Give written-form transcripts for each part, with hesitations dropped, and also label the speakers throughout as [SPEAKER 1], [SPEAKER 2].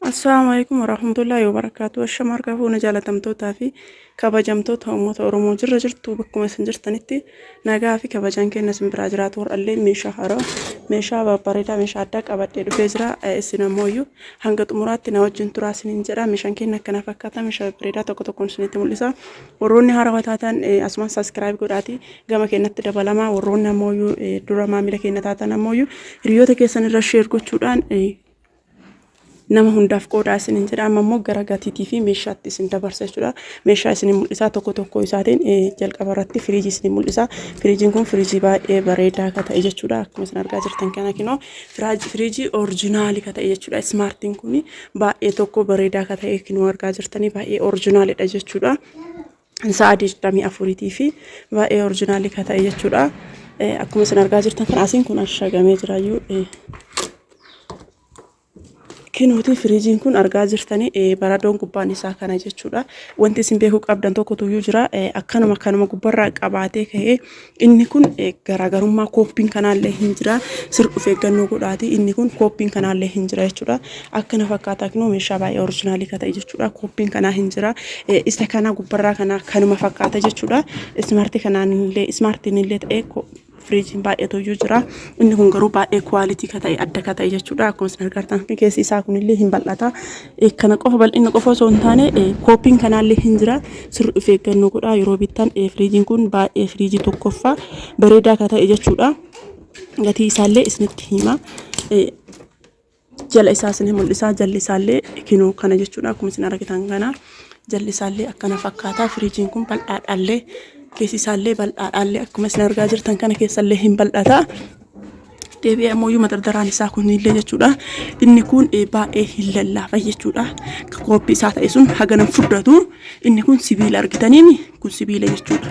[SPEAKER 1] Assalaamu alaikum warahmatullahi wabarakaatu. Ashama harka fuuna jaalatamtootaa fi kabajamtoota uummata Oromoo jirra jirtu bakkuma isin jirtanitti nagaa fi kabajaan keenya isin biraa jiraatu. Har'allee meeshaa haaraa, meeshaa babbareedaa, meeshaa addaa qabadhee dhufee jira. Isin ammoo hanga xumuraatti na wajjin turaa isiniin jedha. Meeshaan keenya akkana fakkaata. Meeshaa babbareedaa tokko tokkoon isinitti mul'isa. Warroonni haarawaa taatan asumaan subscribe godhaati gama keenyatti dabalamaa. Warroonni ammoo dura maamila keenya taatan ammoo hiriyoota keessan irra share gochuudhaan nama hundaaf qoodaa isiniin jedha. Amma immoo gara gatiitii fi meeshaatti isin dabarsa jechuudha. Meeshaa isin mul'isaa tokko tokko isaatiin. Jalqaba irratti firiijii isin mul'isa. Firiijiin kun firiijii baay'ee bareedaa akka ta'e jechuudha. Akkuma isin argaa jirtan kana kinoo firiijii original akka ta'e jechuudha. Smartiin kun baay'ee tokko bareedaa akka ta'e kinoo argaa jirtanii, baay'ee originalidha jechuudha. Sa'a 24 fi baay'ee original akka ta'e jechuudha. Akkuma isin argaa jirtan kana asiin kun ashagamee jiraayyuu. Kinooti firiijiin kun argaa jirtanii baradoon gubbaan isaa kana jechuudha. Wanti isin beekuu qabdan tokkotu iyyuu jira. Akkanuma kanuma gubbarraa qabaatee ka'ee inni kun garaagarummaa kooppiin kanaallee hin jira. Sir of eeggannoo godhaati. Inni kun kooppiin kanaallee hin jira jechuudha. Akkana fakkaataa kinoo meeshaa baay'ee original ka ta'e jechuudha. Kooppiin kanaa hin jira. Isa kana gubbarraa kana kanuma fakkaata jechuudha. Smart kanaan illee, smartiin illee ta'ee firiijiin baay'eetu iyyuu jira. Inni kun garuu baay'ee quality ka ta'e, adda ka ta'e jechuudha. Akkuma isin argartan keessi isaa kunillee hin bal'ata. Kana qofa bal'ina qofa osoo hin taane kooppiin kanaallee hin jira. Sirri of eeggannoo godhaa yeroo bittan. Firiijiin kun baay'ee firiijii tokkoffaa bareedaa ka ta'e jechuudha. Gatii isaallee isinitti hima. Jala isaa isin mul'isa. Jalli isaallee kinoo kana jechuudha. Akkuma isin argitan kana jalli isaallee akkana fakkaata. Firiijiin kun bal'aadhaallee, keessi isaallee bal'aadhaallee, akkuma isin argaa jirtan kana keessallee hin bal'ata. Deebi'ee ammoo madardaraan isaa kunillee jechuudha. Inni kun baay'ee hin lallaafa jechuudha. Kooppii isaa ta'e sun haganan furdatu. Inni kun sibiila argitaniimi, kun sibiila jechuudha.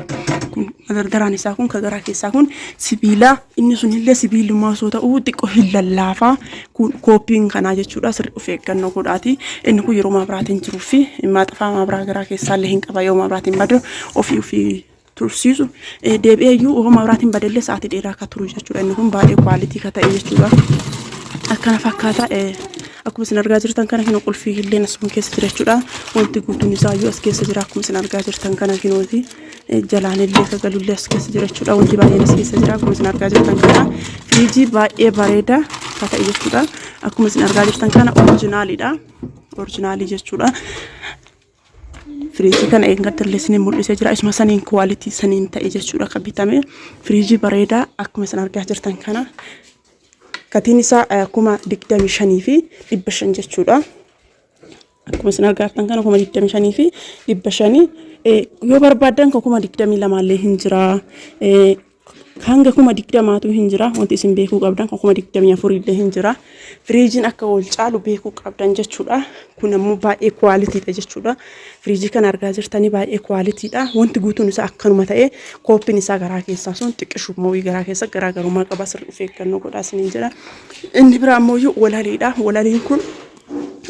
[SPEAKER 1] Kun madardaraan isaa kun ka garaa keessaa kun sibiila. Inni sunillee sibiilummaa osoo ta'u xiqqoo hin lallaafa. Kun kooppiin kanaa jechuudha. Sirri of eeggannoo godhaati. Inni kun yeroo maabiraatiin jiruu fi maaxafaa maabiraa garaa keessaallee hin qaba. Yoo maabiraatiin badu ofii ofii tursiisu. Deebi'ee iyyuu yoo maabiraatiin badellee sa'aatii dheeraa akka turu jechuudha. Inni kun baay'ee quality ka ta'e jechuudha. Akkana fakkaata. Akkuma isin argaa jirtan kana kinoo qulfii illee asuma keessa jira jechuudha. Wanti guutuun isaa iyyuu as keessa jira, akkuma isin argaa jirtan kana kinooti. Jalaan illee akka galullee as keessa jira jechuudha. Wanti baay'een as keessa jira, akkuma isin argaa jirtan kana. Firiijii baay'ee bareedaa ka ta'e jechuudha. Akkuma isin argaa jirtan kana originalidha. Original jechuudha. Firiijii kana eeggattallee isin mul'isee jira. Isuma saniin quality saniin ta'e jechuudha kan bitame. Firiijii bareedaa akkuma isin argaa jirtan kana. Gatiin isaa 25,500 jechuudha. Akkuma isin argaa jirtan kana 25,500. Yoo barbaaddan kan 22,000llee hin jira. Hanga 20,000tu hin jira. Wanti isin beekuu qabdan kan 24,000llee hin jira. Firiijiin akka wal caalu beekuu qabdan jechuudha. Kun ammoo baay'ee qualitydha jechuudha. Firiijii kana argaa jirtanii baay'ee qualitydha. Wanti guutuun isaa akkanuma ta'e kooppiin isaa garaa keessaa sun xiqqishu immoo garaa keessa garaagarummaa qaba. Sirri of eeggannoo godhaa isiniin jedha. Inni biraa ammoo walaliidha. Walaliin kun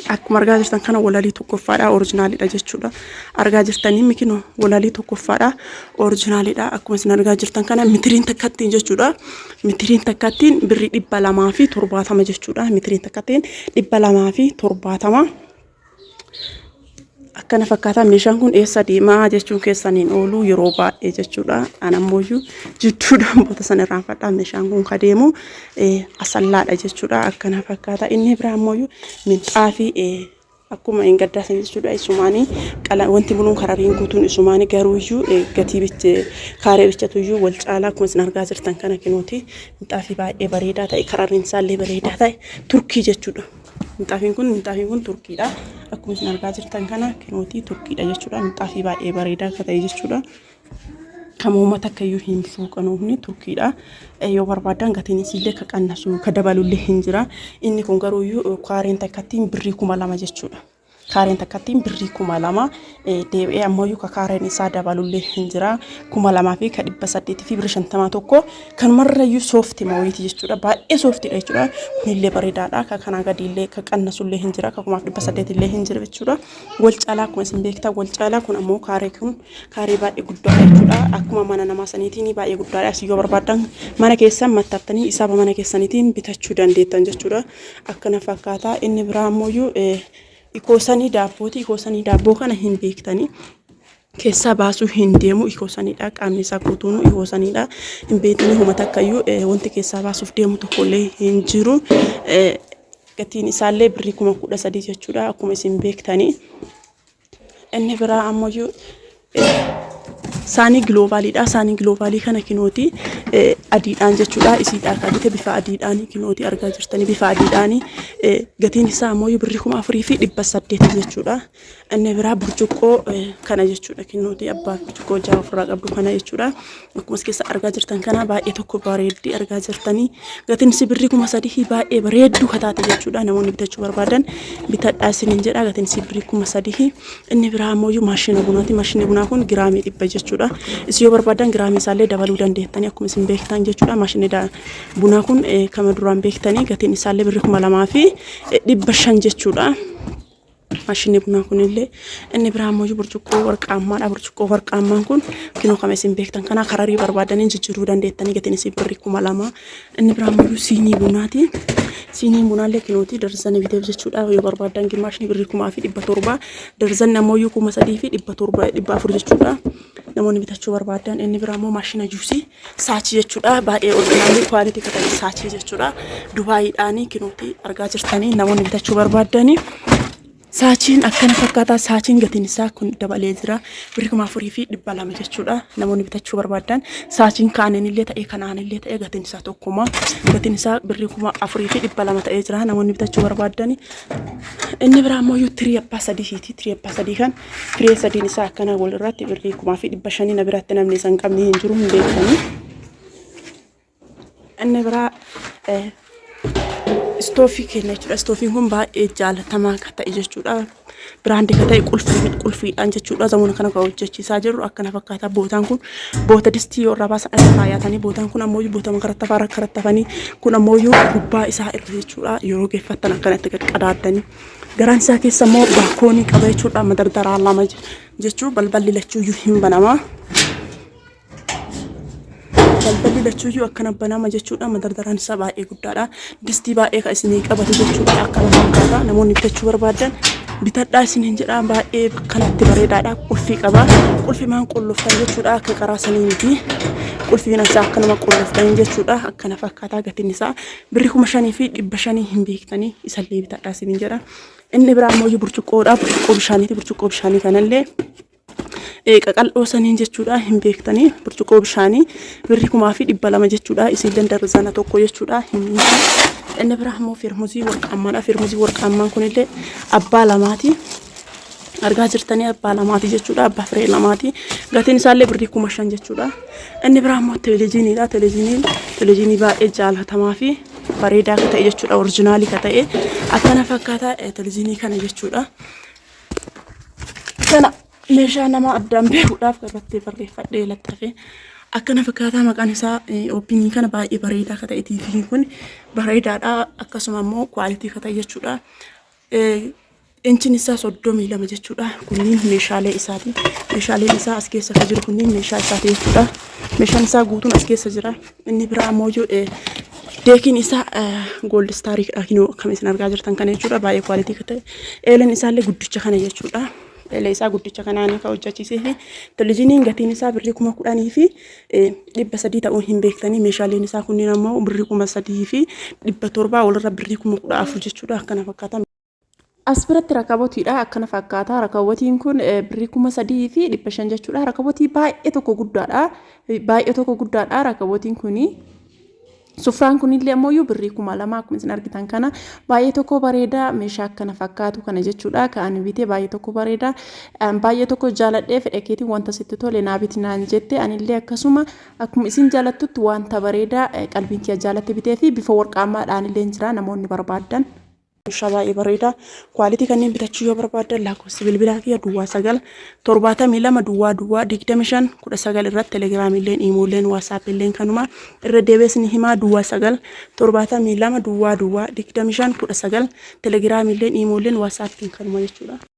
[SPEAKER 1] akkuma argaa jirtan kana walalii tokkoffaadha, originalidha jechuudha. Argaa jirtanii mikinoo walalii tokkoffaadha, originalidha. Akkuma isin argaa jirtan kana mitiriin takkattiin jechuudha. Mitiriin takkattiin birrii 270 jechuudha. Mitiriin takkattiin 270. Akkana fakkaata. Meeshaan kun eessa deemaa jechuun keessaniin oolu yeroo baay'ee jechuudha. An ammoo jidduudhaan boota sana irraanfadha. Meeshaan kun ka deemu Asallaadha jechuudha. Akkana fakkaata. Inni biraa ammoo minxaafii akkuma hin gaddaasan jechuudha. Isumaanii wanti munuun karariin guutuun isumaanii, garuu iyyuu gatii biche kaaree bichatu iyyuu wal caalaa. Akkuma isin argaa jirtan kana kinooti minxaafii baay'ee bareedaa ta'e, karariin isaallee bareedaa ta'e, Turkii jechuudha. Minxaafiin kun Turkiidha. Akkuma isin argaa jirtan kana kinootii Turkiidha jechuudha. Minxaafii baay'ee bareedaa akka ta'e jechuudha. Kan uummata akkayyuu hin fuuqanuufni Turkiidha. Yoo barbaadan gatiin isiillee ka qannasu ka dabalullee hin jira. Inni kun garuu iyyuu kaareen takkattiin birrii 2000 jechuudha. Kaareen takkattiin birrii 2000. Deebi'ee ammoo ka kaareen isaa dabalullee hin jira. 2,850 fi birrii 51 kanumarrayyuu soft mooyiiti jechuudha. Baay'ee softidha jechuudha. Kunillee bareedaadha. Ka kanaa gadiillee ka qannasullee hin jira. Ka 1800 illee hin jira jechuudha. Wal caalaa, akkuma isin beektan wal caalaa. Kun ammoo kaaree kun kaaree baay'ee guddaadha jechuudha. Akkuma mana namaa saniitiin baay'ee guddaadha. Asii yoo barbaadan mana keessan mattaftanii isaaba mana keessaniitiin bitachuu dandeettan jechuudha. Akkana fakkaata. Inni biraa ammoo Ikoosanii daabbooti. Ikoosanii daabboo kana hin beektanii. Keessaa baasuu hin deemu ikoosaniidha. Qaamni isaa guutuun ikoosaniidha. Hin beektanii homa takkayyuu wanti keessaa baasuuf deemu tokkollee hin jiru. Gatiin isaallee birrii 13,000 jechuudha. Akkuma isin beektanii. Inni biraa ammoo saanii giloobaaliidha. Saanii giloobaalii kana kinooti adiidhaan jechuudha. Isiidhaa kan bite bifa adiidhaan kinooti argaa jirtanii bifa adiidhaan gatiin isaa ammoo birrii 4,800 jechuudha. Inni biraa burcuqqoo kana jechuudha kinooti abbaa burcuqqoo jaha ofirraa qabdu kana jechuudha. Akkuma as keessa argaa jirtan kana baay'ee tokko bareeddii argaa jirtanii. Gatiin isii birrii 3,000 baay'ee bareedduu kataate jechuudha. Namoonni bitachuu barbaadan bitadhaa isiniin jedha. Gatiin isii birrii 3,000. Inni biraa ammoo maashina bunaati. Maashinni bunaa kun giraamii 100 jechuudha. Isin yoo barbaadan giraamii isaallee dabaluu dandeettanii akkuma isin beektan jechuudha. Maashinni bunaa kun kama duraan beektanii gatiin isaallee birrii 2,500 jechuudha. Maashinni bunaa kunillee inni biraa ammoo burcuqqoo warqaammaadha. Burcuqqoo warqaammaan kun kinoo kama isin beektan kana kararii barbaadaniin jijjiiruu dandeettanii gatiin isii birrii 2,000. Inni biraa ammoo siinii bunaati. Siiniin bunaallee kinooti darzana biteef jechuudha. Yoo barbaadan gimmaashni birrii 5,700 darzanni ammoo 3,700 400 jechuudha. Namoonni bitachuu barbaadan inni biraa ammoo maashina juusii saachii jechuudha. Baay'ee orjinaalii kwaalitii kan ta'e saachii jechuudha. Dubaayiidhaanii kinooti argaa jirtanii namoonni bitachuu barbaadanii. Saachiin akkana fakkaata. Saachiin gatiin isaa kun dabalee jira. Birrii 4,200 jechuudha. Namoonni bitachuu barbaadan saachiin kaaniin illee ta'ee kanaan illee ta'ee gatiin isaa tokkuma. Gatiin isaa birrii 4,200 ta'ee jira. Namoonni bitachuu barbaadan. Inni biraa immoo tirii abbaa sadiiti. Tirii abbaa sadii kan firee sadiin isaa akkana walirratti birrii 5,500 na biratti namni isa hin qabne hin jiru hin beektanii. Inni biraa istoofii keenya jechuudha. Istoofiin kun baay'ee jaalatamaa akka ta'e jechuudha. Biraandii akka ta'e qulfiidhaan jechuudha. Zamana kana kan hojjechiisaa jirru akkana fakkaata. Bootaan kun boota distii yoo irraa baasan irra kaayatanii bootaan kun ammoo boota karattafaa irra karattafanii kun ammoo gubbaa isaa irra jechuudha. Yeroo geeffattan akkanatti gad qadaaddanii. Garaan isaa keessa immoo baakoonii qaba jechuudha. Madardaraa lama jechuun balballi lachuuyyuu hin banama. Balballi lachuuyyuu akkana banama jechuudha. Madardaraan isaa baay'ee guddaadha. Distii baay'ee kan isinii qabatu jechuudha. Akkana fakkaata. Namoonni bitachuu barbaadan bitadhaa isiniin jedha. Baay'ee kanatti bareedaadha. Qulfii qaba. Qulfii maan qulloftan jechuudha. Akka qaraa sanii miti. Qulfiin isaa akkanuma qulloftan jechuudha. Akkana fakkaata gatiin isaa birrii 5,500 hin beektanii isallee bitadhaa isiniin jedha. Inni biraa immoo burcuqqoodha. Burcuqqoo bishaaniiti. Burcuqqoo bishaanii kanallee qaqal'oo saniin jechuudha hin beektanii burcuqqoo bishaanii birrii 2,200 jechuudha isiilleen darzana tokko jechuudha hin inni biraa immoo firmuzii warqaammaadha firmuzii warqaammaan kunillee abbaa lamaati argaa jirtanii abbaa lamaati jechuudha abbaa firee lamaati gatiin isaallee birrii 5,000 jechuudha inni biraa immoo televiziiniidha televiziinii baay'ee jaalatamaa fi bareedaa akka ta'e jechuudha orijinaalii akka ta'e akkana fakkaata televiziinii kana jechuudha. Kana meeshaa nama addaan beekuudhaaf irratti barreeffadhee laxxafe. Akkana fakkaataa maqaan isaa oopinii kana baay'ee bareedaa akka ta'e TV'n kun bareedaadha. Akkasuma immoo kwaalitii akka ta'e jechuudha. Inchiin isaa 32 jechuudha. Kunniin meeshaalee isaati. Meeshaaleen isaa as keessa kan jiru kunniin meeshaa isaati jechuudha. Meeshaan isaa guutuun as keessa jira. Inni biraa ammoo deekiin isaa gold staariidha. Kinoo akkam isin argaa jirtan kana jechuudha. Baay'ee kwaalitii kan ta'e. Eeleen isaallee guddicha kana jechuudha. Eelee isaa guddicha kanaan kan hojjechiisee fi televizyiiniin gatiin isaa birrii 10,300 ta'uu hin beektanii. Meeshaaleen isaa kunneen ammoo birrii 3,700 walirra birrii 14,000 jechuudha. Akkana fakkaata. As biratti rakabotiidha. Akkana fakkaata. Rakabotiin kun birrii 3,500 jechuudha. Rakabotii baay'ee tokko guddaadha. Baay'ee tokko guddaadha rakabotiin kuni. Sufraan kunillee ammoo birrii 2,000 akkuma isin argitan kana baay'ee tokko bareeda meeshaa akkana fakkaatu kana jechuudha. Kan ani bite baay'ee tokko bareeda. Baay'ee tokko jaaladhee fedha keetiin wanta sitti tole naa biti naan jette anillee akkasuma akkuma isin jaalattutti wanta bareedaa qalbiin kiyya jaalatte bitee fi bifa warqaammaadhaan illee jira namoonni barbaadan. Meeshaa baay'ee bareeda. Kwaalitii kanneen bitachuu yoo barbaaddan lakkoofsi bilbilaa kiyya duwwaa 9 72 duwwaa duwwaa 25 19 irratti telegiraamiilleen iimoolleen waasaappiilleen kanuma irra deebi'ee isin himaa duwwaa 9 72 duwwaa duwwaa 25 19 telegiraamiilleen iimoolleen waasaappiin kanuma jechuudha.